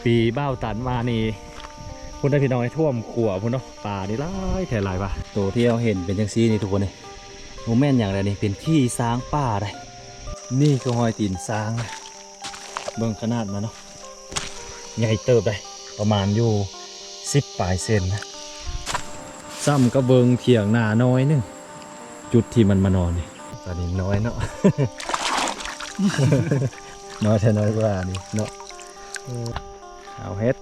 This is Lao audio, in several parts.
ປີບ່າວຕັນມານີ້ ພຸ້ນໄດ໋ພີ່ນ້ອງ ໃຫ້ຖ້ວມຂົວພຸ້ນເນາະ. ປານີ້ຫຼາຍແທ້ຫຼາຍວ່າ ໂຕທີ່ເຮົາເຫັນເປັນຈັ່ງຊີ້ນີ້ທຸກຄົນເອີຍ ບໍ່ແມ່ນຫຍັງໃດ໋ນີ້ ເປັນຂີ້ຊ້າງປ່າໄດ໋. ນີ້ຄືຮອຍຕີນຊ້າງ ເບິ່ງຂະໜາດມັນເນາະ ໃຫຍ່ເຕີບໄດ໋ ປະມານຢູ່ສິບປາຍເຊັນນະ. ສ່ຳກັບເບິ່ງຖຽງນາໜ້ອຍໜຶ່ງ ຈຸດທີ່ມັນມານອນນີ້ ປານິນນ້ອຍເນາະ ນ້ອຍແທ້ນ້ອຍກວ່ານີ້ເນາະ. ເອົາເຮັດ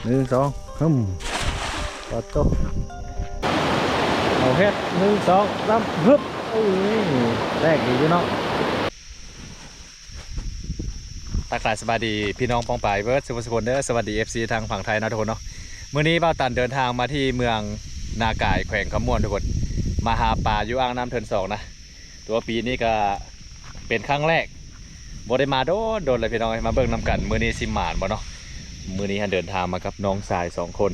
ໜຶ່ງ ສອງ ຫຶມ ປາໂຕ ເອົາເຮັດ ໜຶ່ງ ສອງ ສາມ ຫຶບ ເອີຍ ແລກດີຢູ່ເນາະ. ທັກທາຍສະບາຍດີພີ່ນ້ອງປ້ອງປາຍເບິດສູ່ຜູ້ສູ່ຄົນເດີ. ສະຫວັດດີ ເອັຟຊີ ທາງຝັ່ງໄທເນາະທຸກຄົນເນາະ. ມື້ນີ້ບ່າວຕັນເດີນທາງມາທີ່ເມືອງນາກາຍ ແຂວງຄຳມ່ວນທຸກຄົນ ມາຫາປາຢູ່ອ່າງນ້ຳເທີນສອງນະ. ແຕ່ວ່າປີນີ້ກະເປັນຄັ້ງແລກ ບໍ່ໄດ້ມາໂດນໆ ແລ້ວພີ່ນ້ອງເອີຍ ມາເບິ່ງນຳກັນ ມື້ນີ້ຊິໝານບໍ່ເນາະ. ມື້ນີ້ຫັ້ນເດີນທາງມາກັບນ້ອງຊາຍສອງຄົນ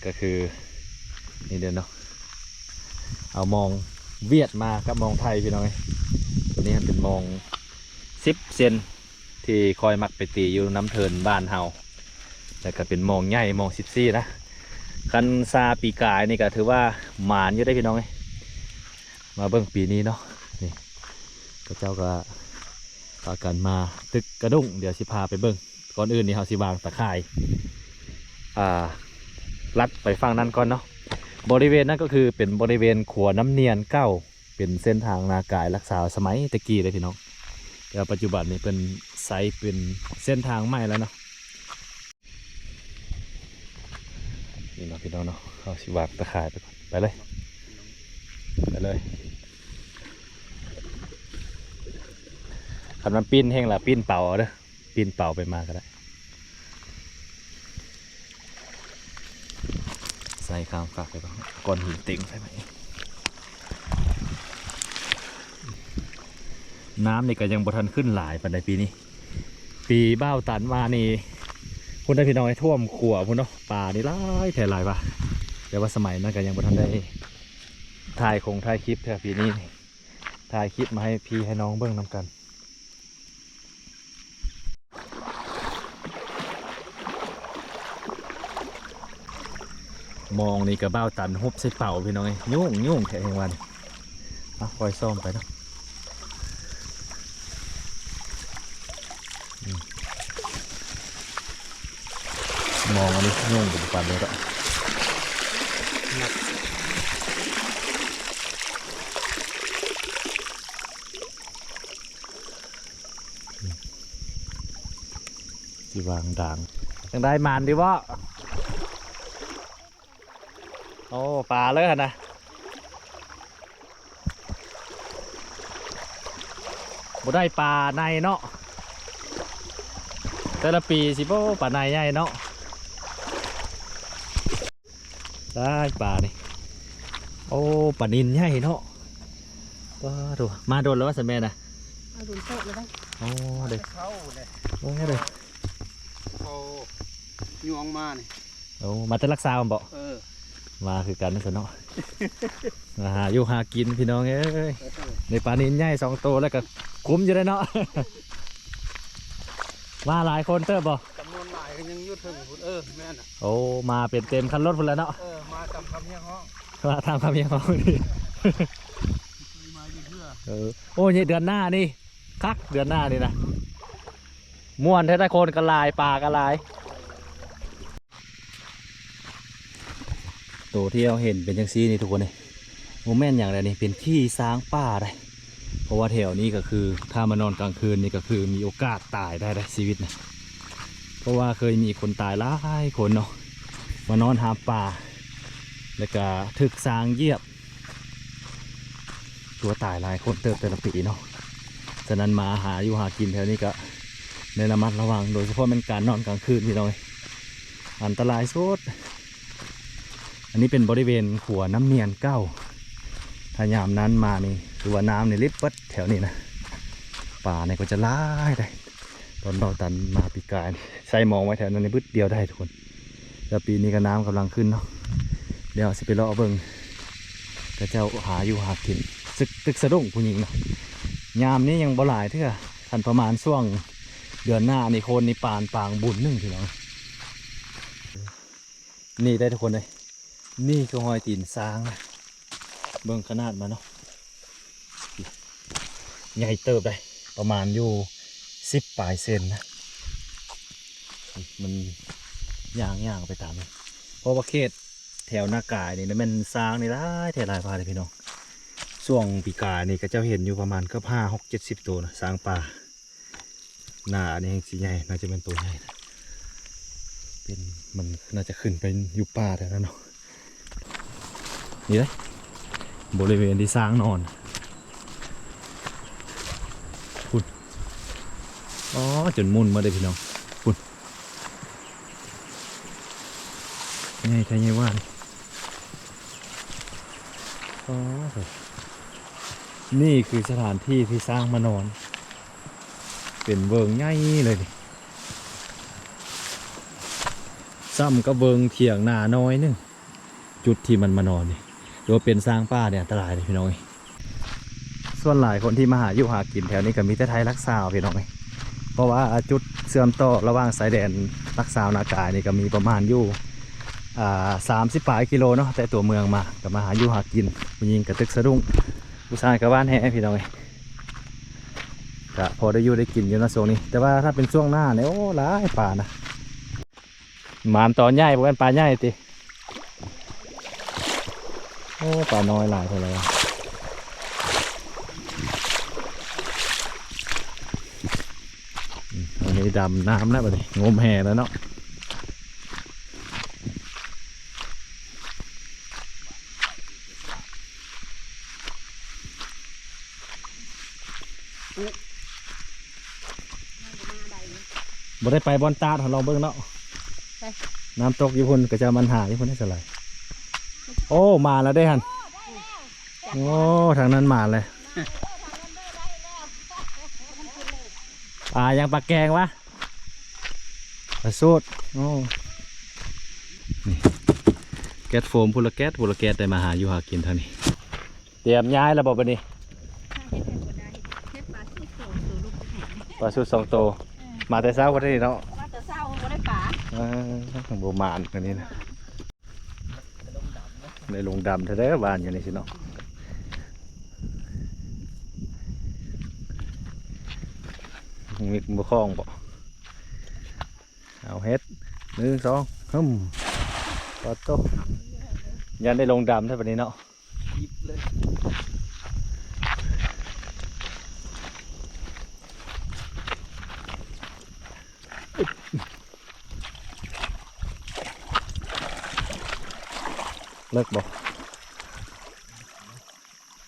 ກະຄືນີ້ເດີເນາະ ເອົາມອງຫວຽດມາກັບມອງໄທພີ່ນ້ອງເອີຍ. ໂຕນີ້ຫັ້ນເປັນມອງສິບເຊັນ ທີ່ຂ້ອຍມັກໄປຕີຢູ່ນ້ຳເທີນບ້ານເຮົາ ແລ້ວກະເປັນມອງໃຫຍ່ ມອງສິບສີ່ນະ. ຄັນຊາປີກາຍນີ້ກະຖືວ່າໝານຢູ່ເດ້ພີ່ນ້ອງເອີຍ. ມາເບິ່ງປີນີ້ເນາະ ນີ້ ເຂົາເຈົ້າກະພາກັນມາຕຶກກະດຸ້ງ ດຽວຊິພາໄປເບິ່ງ. ກ່ອນອື່ນນີ້ເຮົາຊິວາງຕາຂ່າຍ ອ່າ ລັດໄປຝັ່ງນັ້ນກ່ອນເນາະ. ບໍລິເວນນັ້ນກໍຄືເປັນບໍລິເວນຂົວນ້ຳນຽນເກົ່າ ເປັນເສັ້ນທາງນາກາຍລັກສາສະໄໝແຕ່ກີ້ເດ້ພີ່ນ້ອງ ແຕ່ວ່າປັດຈຸບັນນີ້ເພິ່ນໃຊ້ເປັນເສັ້ນທາງໃໝ່ແລ້ວເນາະ. ນີ້ເນາະພີ່ນ້ອງເນາະ ເຮົາຊິວາງຕາຂ່າຍໄປກ່ອນ ໄປເລີຍ ໄປເລີຍ. ຄັນມັນປີ້ນແຮງລະປີ້ນເປົ່າເອົາເດີ ປີ້ນເປົ່າໄປມາກະໄດ້. ໃສ່ຂ້າງຝາກໄປກ່ອນ ກ້ອນຫີນເຕັງໃສ່ໄວ້. ນ້ຳນີ້ກະຍັງບໍ່ທັນຂຶ້ນຫຼາຍປານໃດປີນີ້. ປີບ່າວຕັນມານີ້ ພຸ້ນໄດ໋ພີ່ນ້ອງ ໃຫ້ຖ້ວມຂົວພຸ້ນເນາະ. ປານີ້ຫຼາຍແທ້ຫຼາຍວ່າ ແຕ່ວ່າສະໄໝນັ້ນກະຍັງບໍ່ທັນໄດ້ຖ່າຍຄົງຖ່າຍຄລິບເທື່ອ. ປີນີ້ຖ່າຍຄລິບມາໃຫ້ພີ່ໃຫ້ນ້ອງເບິ່ງນຳກັນ. ມອງນີ້ກະບ່າວຕັນຮຸບໃສ່ເປົາພີ່ນ້ອງເອີຍ ໂຍງໆ ແທ້ແຮງວ່ານີ້. ມາ ຄ່ອຍຊ້ອມໄປເນາະ. ອືມ ມອງອັນນີ້ໂຍງກະບໍ່ປານໃດດອກ. ຊິວາງດາງ. ຈັ່ງໃດ ໝານດີບໍ່? ໂອ້ ປາເລີຍຫັ້ນນະ ບໍ່ໄດ້ປາໃນເນາະ. ແຕ່ລະປີຊິ ໂອ້ ປາໃນໃຫຍ່ເນາະ. ໄດ້ປານີ້ ໂອ້ ປານິນໃຫຍ່ເນາະ. ປາໂທ້ ມາດົນແລ້ວວ່າຊັ້ນແມ່ນນະ? ມາດົນເຕີບແລ້ວເດ້. ໂອ້ ເດ້ ເຂົ້າເດ້ ໂອ້ ເດ້ ເຂົ້າຍອງມານີ້. ໂອ້ ມາແຕ່ລັກຊາວບໍ່? ເອີ ມາຄືກັນຊັ້ນເນາະ. ມາຫາຢູ່ຫາກິນພີ່ນ້ອງເອີຍ. ເອີ ໄດ້ປານິນໃຫຍ່ສອງໂຕ ແລ້ວກະຄຸ້ມຢູ່ເດ້ເນາະ. ມາຫຼາຍຄົນເຕີບບໍ່? ຈຳນວນຫຼາຍກະຍັງຢູ່ເທິງພຸ້ນ. ເອີ ແມ່ນ. ໂອ້ ມາເປັນເຕັມຄັນລົດພຸ້ນແຫຼະເນາະ. ເອີ ມາຕາມຄຳຮຽກຮ້ອງ ມາຕາມຄຳຮຽກຮ້ອງ. ເອີ ໂອ້ຍ ເດືອນໜ້ານີ້ຄັກ ເດືອນໜ້ານີ້ນະ ມ່ວນແທ້ໆ ຄົນກະຫຼາຍ ປາກະຫຼາຍ. ໂຕທີ່ເຮົາເຫັນເປັນຈັ່ງຊີ້ນີ້ທຸກຄົນເອີຍ ບໍ່ແມ່ນຫຍັງໃດ໋ນີ້ ເປັນຂີ້ຊ້າງປ່າໃດ໋. ເພາະວ່າແຖວນີ້ກະຄື ຖ້າມານອນກາງຄືນນີ້ກະຄືມີໂອກາດຕາຍໄດ້ໃດ໋ ຊີວິດນະ. ເພາະວ່າເຄີຍມີຄົນຕາຍຫຼາຍຄົນເນາະ ມານອນຫາປາ ແລ້ວກະຖືກຊ້າງຢຽບ ຕົວຕາຍຫຼາຍຄົນເຕີບແຕ່ລະປີເນາະ. ສະນັ້ນມາຫາຢູ່ຫາກິນແຖວນີ້ກະໄດ້ລະມັດລະວັງ ໂດຍສະເພາະແມ່ນການນອນກາງຄືນພີ່ນ້ອງເອີຍ ອັນຕະລາຍສຸດ. ອັນນີ້ເປັນບໍລິເວນຂົວນ້ຳນຽນເກົ່າ ຖ້າຍາມນັ້ນມານີ້ ຖືວ່ານ້ຳນີ້ລິບເບິດແຖວນີ້ນະ. ປານີ້ກະຈະຫຼາຍໄດ໋ ຕອນເບົາຕັນມາປີກາຍນີ້ ໃສ່ມອງໄວ້ແຖວນັ້ນນີ້ບຶດດຽວໄດ້ທຸກຄົນ. ແລ້ວປີນີ້ກະນ້ຳກຳລັງຂຶ້ນເນາະ ດຽວຊິໄປເລາະເບິ່ງ ເຂົາເຈົ້າຫາຢູ່ຫາກິນ ຕຶກສະດຸ້ງຜູ້ຍິງນະ. ຍາມນີ້ຍັງບໍ່ຫຼາຍເທື່ອ ຄັນປະມານຊ່ວງເດືອນໜ້ານີ້ ໂຄນນິບປານປາງບຸນໜຶ່ງພີ່ນ້ອງ ນີ້ໄດ໋ທຸກຄົນເອີຍ ນີ້ຄືຮອຍຕີນຊ້າງນະ ເບິ່ງຂະໜາດມັນເນາະ ໃຫຍ່ເຕີບໄດ໋ ປະມານຢູ່ສິບປາຍເຊັນນະ ມັນຍ່າງໆໄປຕາມນີ້ ເພາະວ່າເຂດແຖວນາກາຍນີ້ນະ ແມ່ນຊ້າງນີ້ຫຼາຍແທ້ຫຼາຍວ່າເດ້ພີ່ນ້ອງ. ຊ່ວງປີກາຍນີ້ເຂົາເຈົ້າເຫັນຢູ່ປະມານເກືອບຫ້າ ຫົກ ເຈັດສິບໂຕນະ ຊ້າງປ່າ. ໜ້າອັນນີ້ແຮ່ງຊິໃຫຍ່ ໜ້າຈະແມ່ນໂຕໃຫຍ່ນະ ເປັນ ມັນໜ້າຈະຂຶ້ນໄປຢູ່ປ່າແຖວນັ້ນເນາະ. ນີ້ເດ້ ບໍລິເວນທີ່ຊ້າງນອນ ພຸ້ນ ອໍ ຈົນໝຸ່ນມາເດ້ພີ່ນ້ອງ ພຸ້ນ ໃຫຍ່ແທ້ໃຫຍ່ວ່ານີ້ ອໍ ນີ້ຄືສະຖານທີ່ທີ່ຊ້າງມານອນ ເປັນເວິ່ງໃຫຍ່ເລີຍນີ້ ສ່ຳກັບເວິ່ງຖຽງນາໜ້ອຍໜຶ່ງ ຈຸດທີ່ມັນມານອນນີ້ ຫຼືວ່າເປັນຊ້າງປ່ານີ້ອັນຕະລາຍເດ້ພີ່ນ້ອງເອີຍ. ສ່ວນຫຼາຍຄົນທີ່ມາຫາຢູ່ຫາກິນແຖວນີ້ກໍມີແຕ່ໄທລັກຊາວພີ່ນ້ອງເອີຍ ເພາະວ່າຈຸດເຊື່ອມຕໍ່ລະຫວ່າງຊາຍແດນລັກຊາວນາກາຍນີ້ກໍມີປະມານຢູ່ ອ່າ ສາມສິບປາຍກິໂລເນາະ ແຕ່ຕົວເມືອງມາ ກໍມາຫາຢູ່ຫາກິນ ຜູ້ຍິງກະຕຶກສະດຸ້ງ ຜູ້ຊາຍກໍຫວ່ານແຫພີ່ນ້ອງເອີຍ ກະພໍໄດ້ຢູ່ໄດ້ກິນຢູ່ນະຊ່ວງນີ້ ແຕ່ວ່າຖ້າເປັນຊ່ວງໜ້ານີ້ ໂອ້ ຫຼາຍປານະ ໝານຕອນໃຫຍ່ ບໍ່ແມ່ນປາໃຫຍ່ຕິ ໂອ້ ປານ້ອຍຫຼາຍເທົ່າໃດ ອັນນີ້ດຳນ້ຳແລ້ວບັດນີ້ ງົມແຫແລ້ວເນາະ. ບໍ່ໄດ້ໄປບ່ອນຕາດ ເຮົາລອງເບິ່ງເນາະ ໄປ ນ້ຳຕົກຢູ່ພຸ້ນ ເຂົາເຈົ້າມັນຫາຢູ່ພຸ້ນ ໄດ້ສະໄລ ໂອ້ ມາແລ້ວເດ້ຫັ້ນ ໂອ້ ທາງນັ້ນມາແລ້ວ ປາຫຍັງ ປາແກງວະ ປາສູດ ໂອ້ ນີ້ ແກັດໂຟມ ພຸ້ນລະແກັດ ພຸ້ນລະແກັດ ໄດ້ມາຫາຢູ່ຫາກິນທາງນີ້ ຕຽມຍ້າຍແລ້ວບໍ່ບັດນີ້ ເຮັດໃຫ້ບໍ່ໄດ້ ເຮັດປາສູດສອງໂຕ ປາສູດສອງໂຕ ເອີ ມາແຕ່ເຊົ້າພຸ້ນນີ້ເນາະ ມາແຕ່ເຊົ້າບໍ່ໄດ້ປາ ເອີ ບໍ່ໝານອັນນີ້ນະ ໄດ້ລົງດຳແທ້ໆ ຫວ່ານຢູ່ນີ້ຊິເນາະ ມີບໍ່ຄອງບໍ່ ເອົາເຮັດ ໜຶ່ງ ສອງ ຫຶ່ມ ປາໂຕ ຢ້ານໄດ້ລົງດຳແທ້ບັດນີ້ເນາະ ເລິກບໍ່?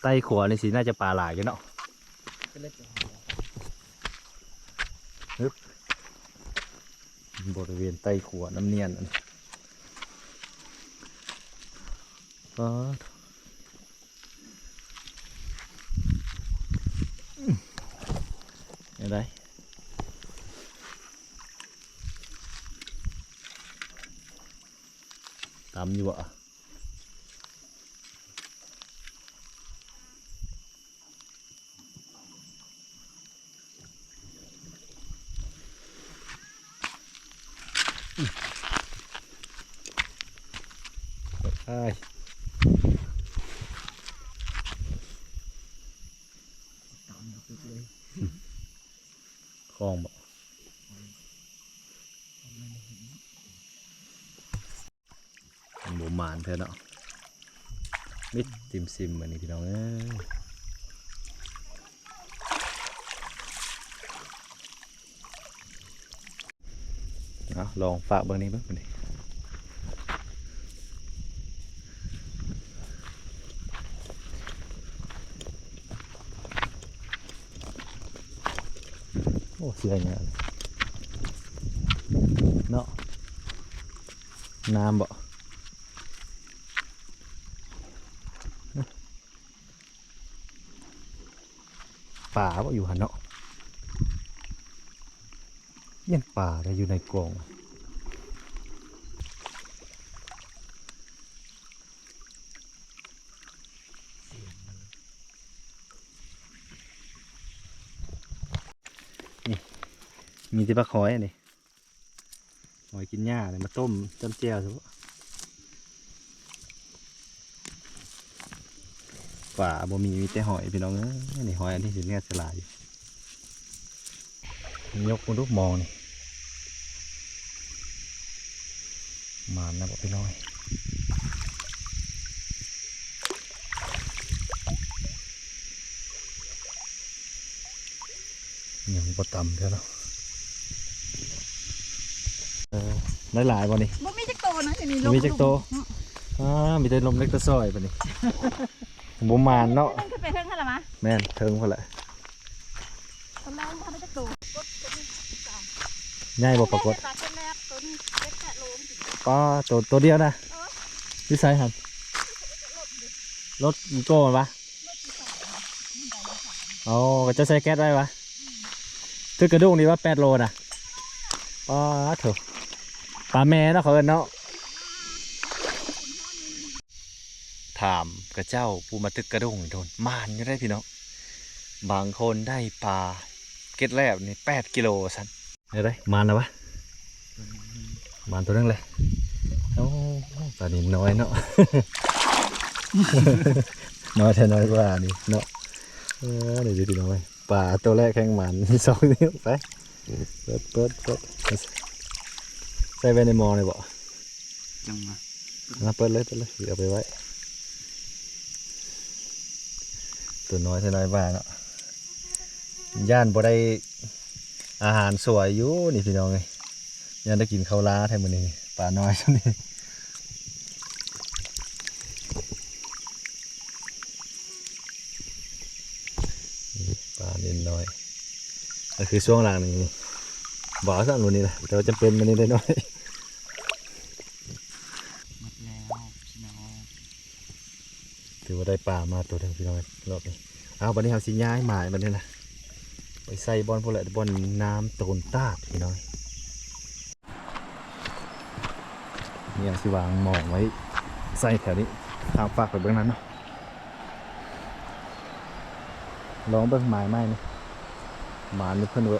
ໃຕ້ຂົວນີ້ຊິໜ້າຈະປາຫຼາຍຢູ່ເນາະ ຮຶບ ບໍລິເວນໃຕ້ຂົວນ້ຳນຽນອັນນີ້ ປາດ ແນວໃດ ຕຳຢູ່ບໍ່? ອ້າຍ ຄອງບໍ່? ມັນບໍ່ໝານແທ້ເນາະ ມິດຕິ່ມຊິມມື້ນີ້ພີ່ນ້ອງເອີຍ ເອົາລອງຝາກເບິ່ງນີ້ເບິ່ງນີ້ ໂອ້ ເສຍຫຍັງເນາະ ນ້ຳບໍ່? ປາບໍ່ຢູ່ຫັ້ນເນາະ ຢ້ານປາໄດ້ຢູ່ໃນກອງ ນີ້ ມີແຕ່ປາຄອຍອັນນີ້ ຫອຍກິນຫຍ້ານີ້ ມາຕົ້ມຈ້ຳແຈ່ວຊະບໍ? ປາບໍ່ມີ ມີແຕ່ຫອຍພີ່ນ້ອງເອີຍ. ນີ້ຫອຍອັນນີ້ຊິແນວສະຫຼາຍຢູ່. ຍົກເບິ່ງດູມອງນີ້ ໝານນະບໍ່ພີ່ນ້ອງ. ຍັງບໍ່ຕ່ຳເທື່ອເນາະ. ເອີ ໄດ້ຫຼາຍບໍ່ນີ້? ບໍ່ມີຈັກໂຕນະ ຢູ່ນີ້ ບໍ່ມີຈັກໂຕ. ອືມ ອ່າ ມີແຕ່ລົມເລັກຕະຊອຍບັດນີ້. ບໍ່ໝານເນາະ. ຂຶ້ນໄປເທິງຫັ້ນລະມະ. ແມ່ນ ເທິງພຸ້ນແຫຼະ. ຕອນແລກບໍ່ໄດ້ຈັກໂຕ. ໃຫຍ່ບໍ່ປາກົດ? ປາກົດແລກໂຕນີ້ເຈັດແປດໂລ. ປ້າ ໂຕ ໂຕດຽວນະ. ເອີ ຢູ່ໃສຫັ້ນ? ລົດອີໂກ້ມັນວະ? ອໍ ເຂົາເຈົ້າໃສ່ແກັດໄວ້ວະ? ຖືກກະດຸ້ງນີ້ວ່າແປດໂລນະ. ປາໂທ້ ປາແມ່ເນາະ ເຂົາເອີ້ນເນາະ. ຖາມຂະເຈົ້າຜູ້ມາຕຶກກະດົງນີ້ໂດນ ໝານຢູ່ເດ້ພີ່ນ້ອງ. ບາງຄົນໄດ້ປາເກັດແລ້ວນີ້ແປດກິໂລວ່າຊັ້ນ. ໄດ້ ໄດ້ ໝານແລ້ວວະ? ໝານໂຕໜຶ່ງແຫຼະ. ໂອ້ ປານິນນ້ອຍເນາະ. ນ້ອຍແທ້ນ້ອຍກວ່ານີ້ເນາະ. ເອີ ນີ້ເດ້ພີ່ນ້ອງເອີຍ ປາໂຕແລກແຮ່ງໝານ ສອງນິ້ວ. ໄປ ເປີດ ເປີດ ເປີດ ໃສ່ໄວ້ໃນໝໍ້ນີ້ບໍ? ຈັ່ງຫວະ ມາເປີດເລີຍ ເປີດເລີຍ ເອົາໄປໄວ້. ຕົວນ້ອຍແທ້ນ້ອຍວ່າເນາະ. ຢ້ານບໍ່ໄດ້ອາຫານສວຍຢູ່ນີ້ພີ່ນ້ອງເອີຍ. ຢ້ານໄດ້ກິນເຂົ້າລາແທ້ມື້ນີ້ ປານ້ອຍຊ່ຳນີ້. ປານິນນ້ອຍ ກໍຄືຊ່ວງຫຼັງນີ້ບໍ່ເອົາຊ້ຳໂລນີ້ນະ ແຕ່ວ່າຈຳເປັນມື້ນີ້ໄດ້ໜ້ອຍ. ໝົດແລ້ວພີ່ນ້ອງ. ຖືວ່າໄດ້ປາມາໂຕໜຶ່ງພີ່ນ້ອງ ຮອບນີ້. ເອົາ ບັດນີ້ເຮົາຊິຍ້າຍໝາຍບັດນີ້ນະ ໄປໃສ່ບ່ອນພຸ້ນແຫຼະ ບ່ອນນ້ຳໂຕນຕາດພີ່ນ້ອງ. ນີ້ເຮົາຊິວາງໝອງໄວ້ໃສ່ແຖວນີ້ ຂ້າມຟາກໄປເບື້ອງນັ້ນເນາະ. ລອງເບິ່ງໝາຍໃໝ່ນີ້ ໝານຢູ່ເພິ່ນເວີ.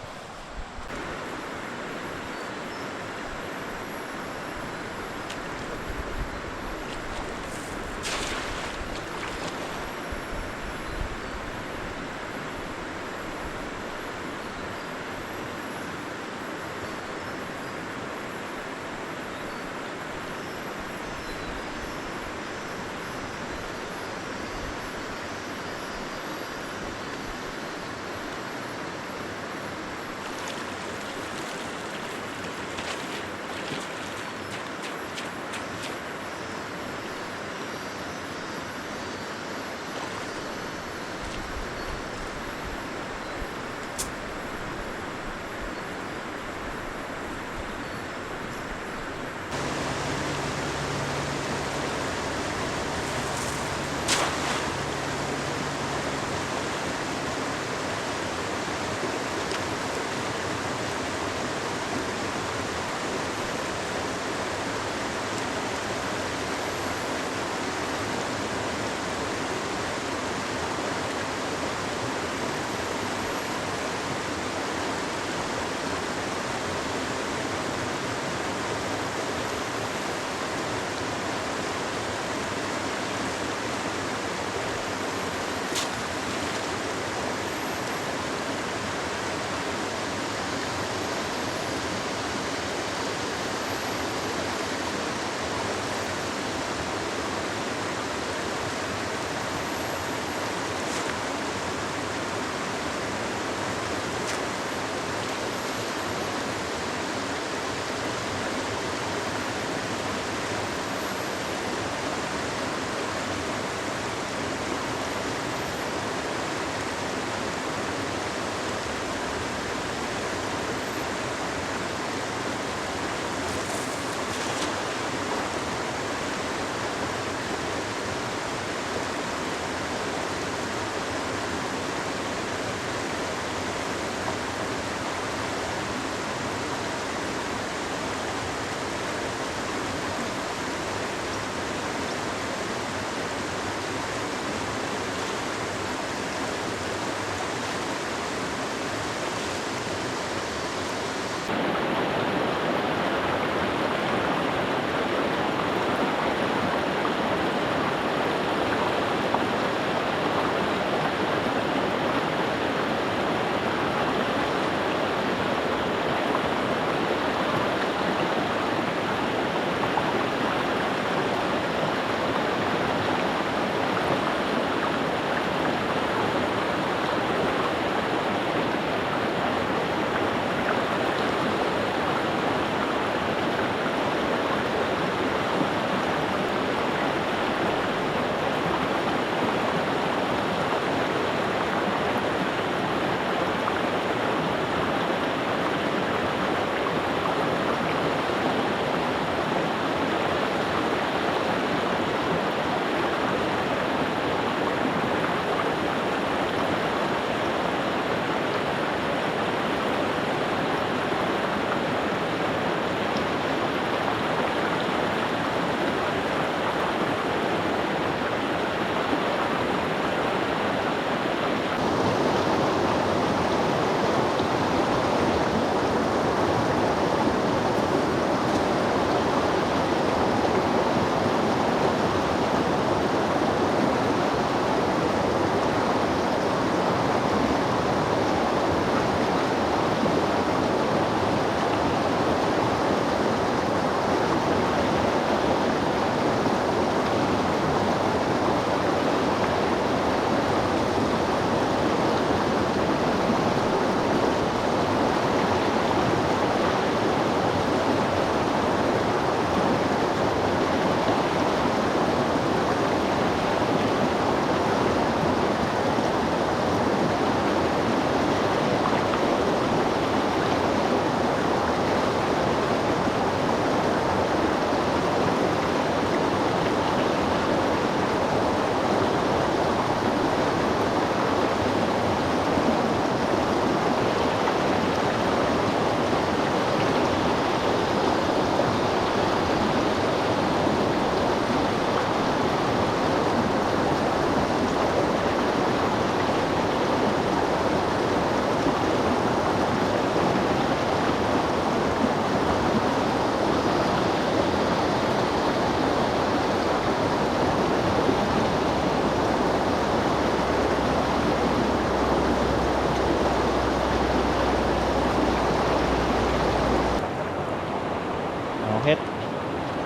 ເຮັດ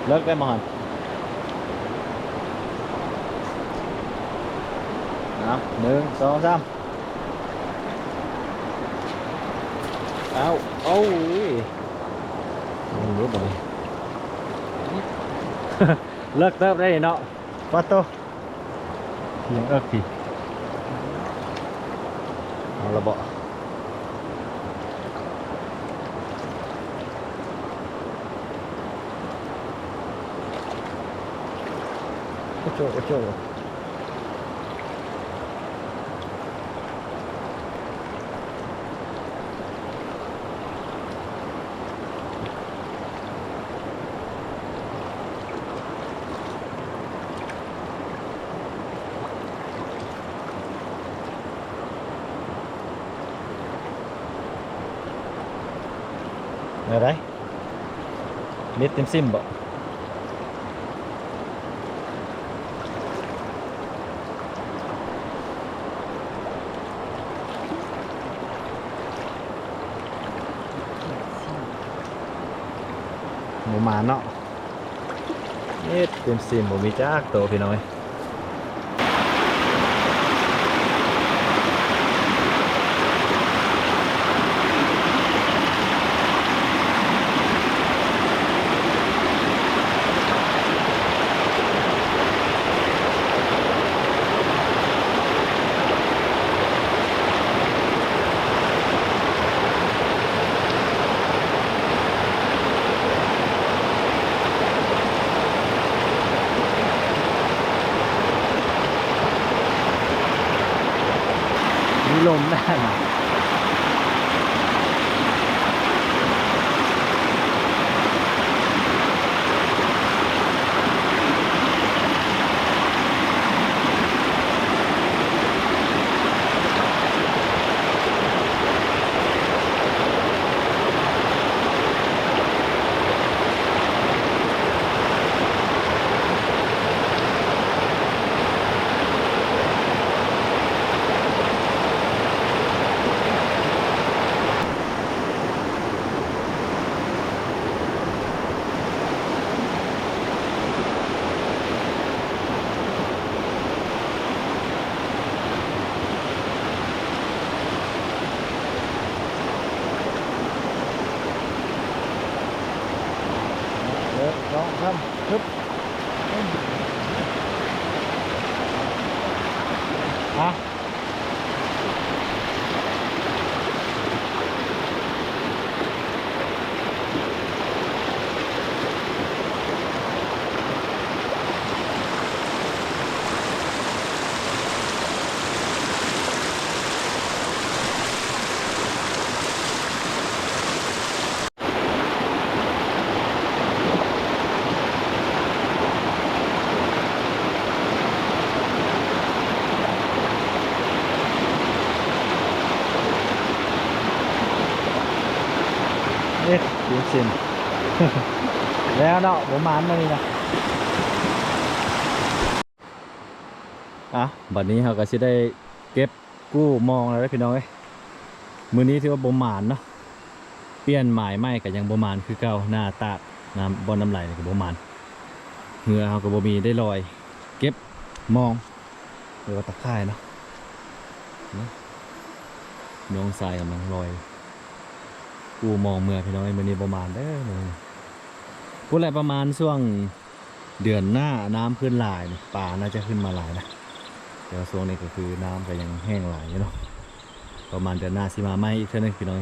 ເລິກໄດ້ບໍ່ຫັ້ນ? ເອົາ ໜຶ່ງ ສອງ ສາມ ເອົາ ໂອ້ຍ ເລິກເຕີບໄດ໋ເນາະ ປາໂຕ. ຍັງເອິກຕິ ເອົາລະເບາະ ໂອ້ໂຈ ໂອ້ໂຈ. ແນວໃດ? ເມັດເຕັມຊິມບໍ່? ບໍ່ມາເນາະ ເມັດເຕັມຊິມບໍ່ມີຈັກໂຕ ພີ່ນ້ອງເອີຍ. ມີລົມນະ. ເອີ ສອງ ສາມ ຊຶບ ອາ. ເອີ ເປັນເສັ້ນ ແລ້ວເນາະ ບໍ່ໝານມື້ນີ້ນະ. ອ່ະ ບັດນີ້ເຮົາກໍຊິໄດ້ເກັບກູ້ມອງແລ້ວເດີພີ່ນ້ອງເອີຍ. ມື້ນີ້ຖືວ່າບໍ່ໝານເນາະ ປ່ຽນໝາຍໃໝ່ກໍຍັງບໍ່ໝານຄືເກົ່າ. ໜ້າຕາກ ນ້ຳ ບ່ອນນ້ຳໄຫຼນີ້ກໍບໍ່ໝານ ເຮືອເຮົາກໍບໍ່ມີ ໄດ້ລອຍເກັບມອງ ຫຼືວ່າຕາຂ່າຍເນາະ. ນ້ອງຊາຍກຳລັງລອຍກູ້ມອງເມືອພີ່ນ້ອງເອີຍ. ມື້ນີ້ບໍ່ໝານເດີ ມື້ນີ້ ພຸ້ນແຫຼະ ປະມານຊ່ວງ ເດືອນໜ້ານ້ຳຂຶ້ນຫຼາຍນີ້ ປາໜ້າຈະຂຶ້ນມາຫຼາຍນະ ແຕ່ວ່າຊ່ວງນີ້ກໍຄືນ້ຳກໍຍັງແຫ້ງຫຼາຍຢູ່ເນາະ. ປະມານເດືອນໜ້າຊິມາໃໝ່ອີກເທື່ອໜຶ່ງພີ່ນ້ອງ.